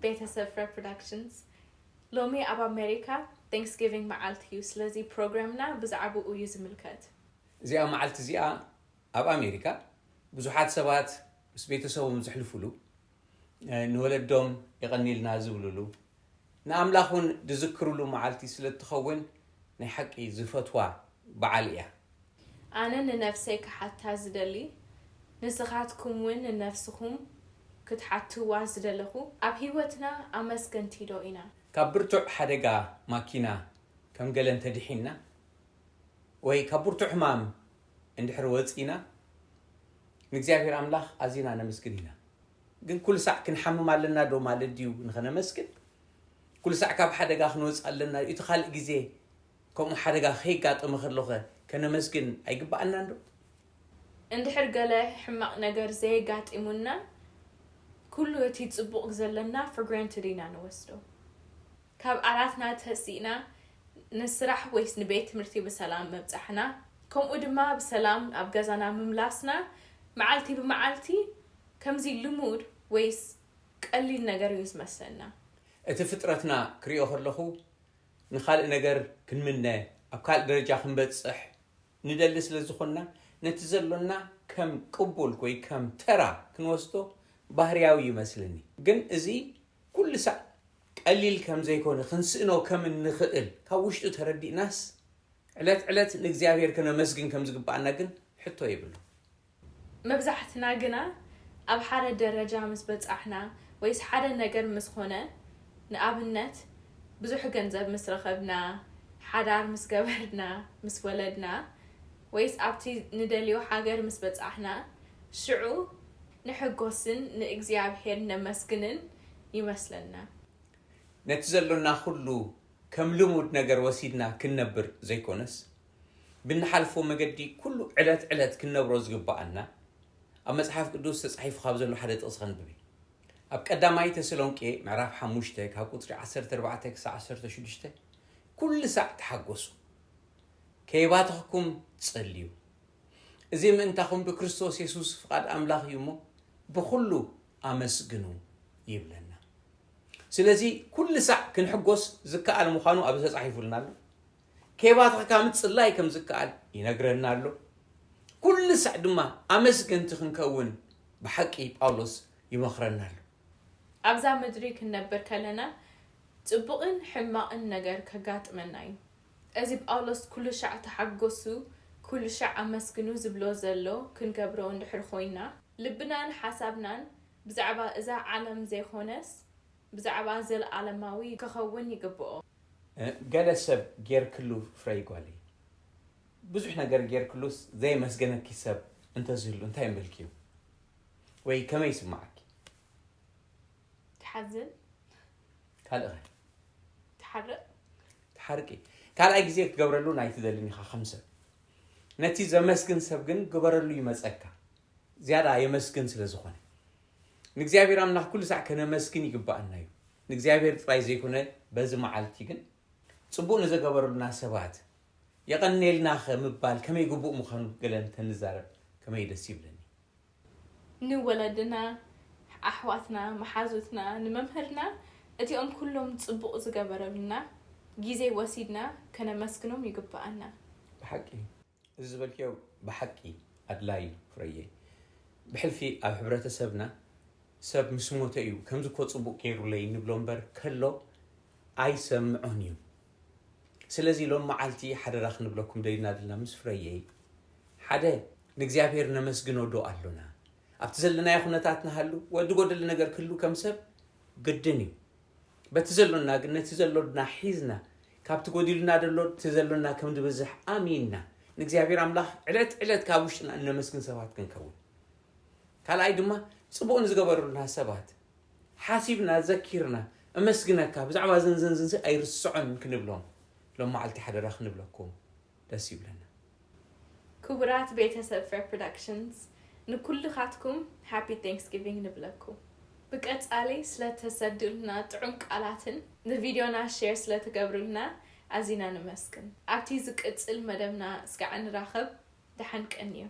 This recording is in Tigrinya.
ቤተሰብ ፍረ ፕሮዳክሽንስ። ሎሚ ኣብ ኣሜሪካ ቴንክስጊቪንግ መዓልቲ እዩ። ስለዚ ፕሮግራምና ብዛዕባኡ እዩ ዝምልከት። እዚኣ መዓልቲ እዚኣ ኣብ ኣሜሪካ ብዙሓት ሰባት ምስ ቤተሰቦም ዘሕልፉሉ፣ ንወለዶም የቐንየልና ዝብሉሉ፣ ንኣምላኽ እውን ዝዝክሩሉ መዓልቲ ስለ እትኸውን ናይ ሓቂ ዝፈትዋ በዓል እያ። ኣነ ንነፍሰይ ክሓታ ዝደሊ፣ ንስኻትኩም እውን ንነፍስኹም ክትሓትዋ ዝደለኹ፣ ኣብ ህይወትና ኣመስገንቲ ዶ ኢና? ካብ ብርቱዕ ሓደጋ ማኪና ከም ገለ እንተድሒንና ወይ ካብ ብርቱዕ ሕማም እንድሕር ወፂና ንእግዚኣብሔር ኣምላኽ ኣዚና ነመስግን ኢና። ግን ኩሉ ሳዕ ክንሓምም ኣለና ዶ ማለት ድዩ ንኸነመስግን? ኩሉ ሳዕ ካብ ሓደጋ ክንወፅእ ኣለና ድዩ? እቲ ካልእ ግዜ ከምኡ ሓደጋ ከይጋጠመ ከሎኸ ከነመስግን ኣይግባኣናን ዶ? እንድሕር ገለ ሕማቕ ነገር ዘየጋጢሙና ኩሉ እቲ ጽቡቕ ዘለና for granted ኢና ንወስዶ። ካብ ዓራትና ተሲእና ንስራሕ ወይስ ንቤት ትምህርቲ ብሰላም ምብጻሕና፣ ከምኡ ድማ ብሰላም ኣብ ገዛና ምምላስና መዓልቲ ብመዓልቲ ከምዚ ልሙድ ወይስ ቀሊል ነገር እዩ ዝመስለና። እቲ ፍጥረትና ክሪኦ ከለኹ ንኻልእ ነገር ክንምነ ኣብ ካልእ ደረጃ ክንበጽሕ ንደሊ ስለ ዝኾንና ነቲ ዘሎና ከም ቅቡል ወይ ከም ተራ ክንወስዶ ባህርያዊ ይመስልኒ። ግን እዚ ኩሉ ሳዕ ቀሊል ከም ዘይኮነ ክንስእኖ ከም እንኽእል ካብ ውሽጡ ተረዲእናስ ዕለት ዕለት ንእግዚኣብሔር ከነመስግን ከም ዝግባኣና ግን ሕቶ የብሉ። መብዛሕትና ግና ኣብ ሓደ ደረጃ ምስ በጻሕና ወይስ ሓደ ነገር ምስ ኾነ፣ ንኣብነት ብዙሕ ገንዘብ ምስ ረኸብና፣ ሓዳር ምስ ገበርና፣ ምስ ወለድና ወይስ ኣብቲ ንደልዮ ሃገር ምስ በጻሕና ሽዑ ንሕጎስን ንእግዚኣብሔር ነመስግንን ይመስለና። ነቲ ዘሎና ኩሉ ከም ልሙድ ነገር ወሲድና ክንነብር ዘይኮነስ ብንሓልፎ መገዲ ኩሉ ዕለት ዕለት ክንነብሮ ዝግባኣና ኣብ መጽሓፍ ቅዱስ ተጻሒፉ ካብ ዘሎ ሓደ ጥቕሲ ከንብብ። ኣብ ቀዳማይ ተሰሎንቄ ምዕራፍ ሓሙሽተ ካብ ቁጽሪ ዓሰርተ ኣርባዕተ ክሳዕ ዓሰርተ ሽዱሽተ ኩሉ ሳዕ ተሓጎሱ፣ ከይባተኽኩም ጸልዩ፣ እዚ ምእንታኹም ብክርስቶስ የሱስ ፍቓድ ኣምላኽ እዩ እሞ ብኹሉ ኣመስግኑ ይብለና። ስለዚ ኩሉ ሳዕ ክንሕጎስ ዝከኣል ምዃኑ ኣብ ተጻሒፉልና ኣሎ። ከይባተኽካ ምጽላይ ከም ዝከኣል ይነግረና ኣሎ። ኩሉ ሳዕ ድማ ኣመስገንቲ ክንከውን ብሓቂ ጳውሎስ ይመኽረና ኣሎ። ኣብዛ ምድሪ ክንነብር ከለና ጽቡቕን ሕማቕን ነገር ከጋጥመና እዩ። እዚ ጳውሎስ ኩሉ ሻዕ ተሓጎሱ፣ ኩሉ ሻዕ ኣመስግኑ ዝብሎ ዘሎ ክንገብሮ እንድሕር ኮይና፣ ልብናን ሓሳብናን ብዛዕባ እዛ ዓለም ዘይኮነስ ብዛዕባ ዘለኣለማዊ ክኸውን ይግብኦ። ገለ ሰብ ጌርክሉ ፍረይ ጓለይ፣ ብዙሕ ነገር ጌርክሉስ ዘየመስገነኪ ሰብ እንተዝህሉ እንታይ ምበልክዮ? ወይ ከመይ ይስምዓኪ? ትሓዝን? ካልእ ኸ? ትሓርቕ? ትሓርቂ። ካልኣይ ግዜ ክትገብረሉ ናይ ትደልን ኢኻ ከም ሰብ። ነቲ ዘመስግን ሰብ ግን ግበረሉ ይመጸካ። ዝያዳ የመስግን ስለ ዝኾነ። ንእግዚኣብሔር ኣምላኽ ኩሉ ሳዕ ከነመስግን ይግባኣና እዩ። ንእግዚኣብሔር ጥራይ ዘይኮነ በዚ መዓልቲ ግን ጽቡቕ ንዘገበሩልና ሰባት የቐንየልናኸ ምባል ከመይ ግቡእ ምዃኑ ገለ እንተንዛረብ ከመይ ደስ ይብለኒ። ንወለድና፣ ኣሕዋትና፣ መሓዙትና፣ ንመምህርና፣ እቲኦም ኩሎም ጽቡቕ ዝገበረሉና ግዜ ወሲድና ከነመስግኖም ይግብኣና። ብሓቂ እዚ ዝበልክዮ ብሓቂ ኣድላይ እዩ ፍረየይ። ብሕልፊ ኣብ ሕብረተሰብና ሰብ ምስ ሞተ እዩ ከምዚ እኮ ጽቡቕ ገይሩለይ ንብሎ እምበር ከሎ ኣይሰምዖን እዩ። ስለዚ ሎም መዓልቲ ሓደራ ክንብለኩም ደሊና ዘለና ምስ ፍረየይ ሓደ ንእግዚኣብሔር ነመስግኖ ዶ ኣሎና? ኣብቲ ዘለናዮ ኩነታት ንሃሉ ወዲ ጎደለ ነገር ክህሉ ከም ሰብ ግድን እዩ። በቲ ዘሎና ግን ነቲ ዘሎና ሒዝና ካብቲ ጎዲሉና ዘሎ እቲ ዘሎና ከም ዝበዝሕ ኣሚንና ንእግዚኣብሔር ኣምላኽ ዕለት ዕለት ካብ ውሽጥና እነመስግን ሰባት ክንከውን። ካልኣይ ድማ ጽቡቕ ንዝገበሩልና ሰባት ሓሲብና ዘኪርና እመስግነካ ብዛዕባ ዘንዘንዝንሲ ኣይርስዖን ክንብሎም ሎም መዓልቲ ሓደራ ክንብለኩም ደስ ይብለና። ክቡራት ቤተሰብ ፍረ ፕሮዳክሽንስ ንኩልኻትኩም ሃፒ ቴንክስጊቪንግ ንብለኩም። ብቀጻሊ ስለተሰዱልና ጥዑም ቃላትን ንቪዲዮና ሼር ስለትገብሩልና ኣዚና ንመስግን። ኣብቲ ዝቅጽል መደብና እስካዕ ንራኸብ፣ ደሓን ቀንዩ።